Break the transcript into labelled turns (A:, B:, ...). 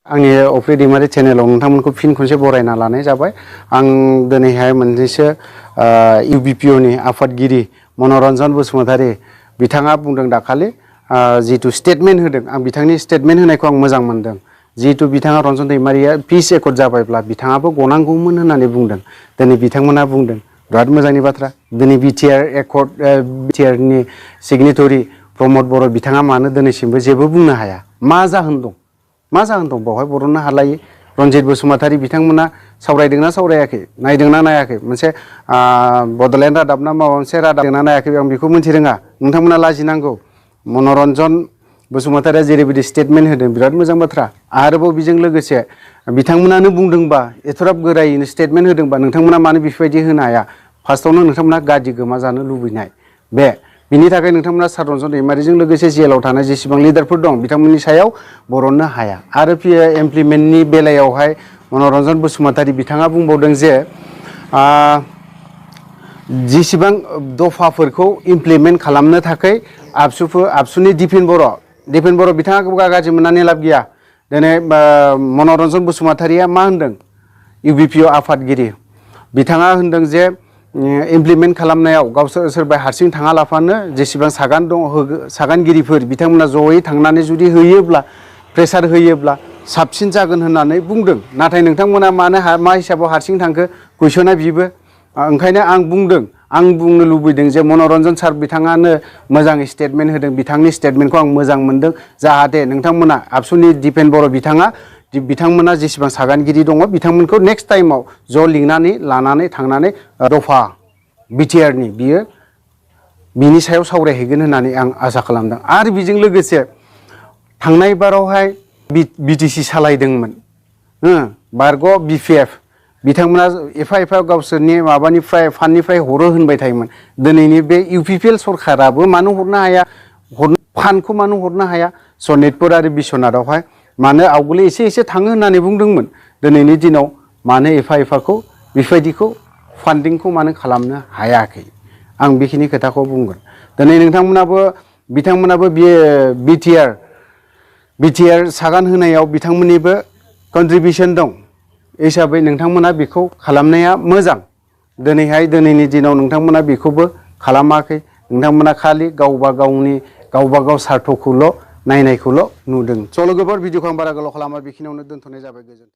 A: आंनि अफ्रि दैमारि चेनेलाव नोंथांमोनखौ फिन खनसे बरायना लानाय जाबाय। आं दिनैहाय मोननैसो इउबिपिअ नि आफादगिरि मनरन्जन बसुमतारी बिथाङा बुंदों दाखालि जितु स्टेटमेन्ट होदों, आं बिथांनि स्टेटमेन्ट होनायखौ आं मोजां मोनदों। जितु बिथाङा रन्जन दैमारिया पिस एकर्ड जाबायब्ला बिथाङाबो गनांगौमोन होननानै बुंदों। दिनै बिथांमोना बुंदों, बिराद मोजांनि बाथ्रा। दिनै बिटिआर एकर्ड बिटिआर नि सिगनेटरि प्रमद बर' बिथाङा मानो दिनैसिमबो जेबो बुंनो हाया? मा जाहोन दं? मा जाहोन दं बावहाय बरननो हालायै? रन्जित बसुमतारी बिथांमोना सावरायदोंना सावरायाखै, नायदोंना नायाखै, मोनसे बड'लेण्ड रादाब ना माबा मोनसे रादाब नायाखै आं बेखौ मिथि रोङा। नोंथांमोना लाजिनांगौ। मनरन्जन बसुमतारीया जेरैबायदि स्टेटमेन्ट होदों बिराद मोजां बाथ्रा। आरोबाव बेजों लोगोसे बिथांमोनानो बुंदोंबा एथ'राब गोरायैनो स्टेटमेन्ट होदोंबा नोंथांमोना मानो बेफोरबायदि होनो हाया? फार्स्टआवनो नोंथांमोना गादि गोमा जानो लुबैनाय बिनि थाखाय नोंथांमोना सार रन्जन दैमारिजों लोगोसे जेलाव थानाय जेसेबां लिडारफोर दं बिथांमोननि सायाव बरननो हाया। आरो इमप्लिमेन्टनि बेलायावहाय मनरन्जन बसुमतारी बिथाङा बुंबावदों जे जेसेबां दफाफोरखौ इमप्लिमेन्ट खालामनो थाखाय आबसुनि दिपेन बर' बिथाङा गाज्रि मोननानै लाब गैया। दिनै मनरन्जन बसुमतारीया मा होनदों? इउबिपिअ आफादगिरि बिथाङा होनदों जे इमप्लिमेन्ट खालामनायाव गावसोर सोरबा हारसिं थाङा लाफानो जेसेबां सागान दं सागानगिरिफोर बिथांमोना जयै थांनानै जुदि होयोब्ला प्रेसार होयोब्ला साबसिन जागोन होननानै बुंदों। नाथाय नोंथांमोना मानो मा हिसाबाव हारसिं थांखो कुइसना बिबो। ओंखायनो आं बुंनो लुबैदों जे मनरन्जन सार बिथाङानो मोजाङै स्टेटमेन्ट होदों। बिथांनि स्टेटमेन्टखौ आं मोजां मोनदों। जाहाथे नोंथांमोना आबसुनि दिपेन बर' बिथांमोना जेसेबां सागानगिरि दङ बिथांमोनखौ नेक्स्ट टाइमाव ज' लिंनानै लानानै थांनानै दफा बिटिआरनि बिनि सायाव सावरायहैगोन होननानै आं आसा खालामदों। आरो बेजों लोगोसे थांनाय बारावहाय बिटिसि सालायदोंमोन बारग' बिपिएफ बिथांमोना एफा गावसोरनि माबानिफ्राय फान्डनिफ्राय हरो होनबाय थायोमोन। दिनैनि बे इउपिपिएल सरखाराबो मानो हरनो हाया? फान्डखौ मानो हरनो हाया? सनितपुर आरो बिश्वनाथावहाय मानो आवगोलो एसे थाङो होननानै बुंदोंमोन। दिनैनि दिनाव मानो एफाखौ बेफोरबायदिखौ फान्डिंखौ मानो खालामनो हायाखै? आं बेखिनि खोथाखौ बुंगोन। दिनै बिथांमोनाबो बिटिआर सागान होनायाव बिथांमोननिबो कन्ट्रिबिउसन दं हिसाबै नोंथांमोना बेखौ खालामनाया मोजां। दिनैनि दिनाव नोंथांमोना बेखौबो खालामाखै। नोंथांमोना खालि गावबा गाव सार्थखौल' नायनायखौल' नुदों। सल' गोबर भिडिअखौ आं बारा गोलाव खालामा, बेखिनियावनो दोनथ'नाय जाबाय। गोजोन्थों।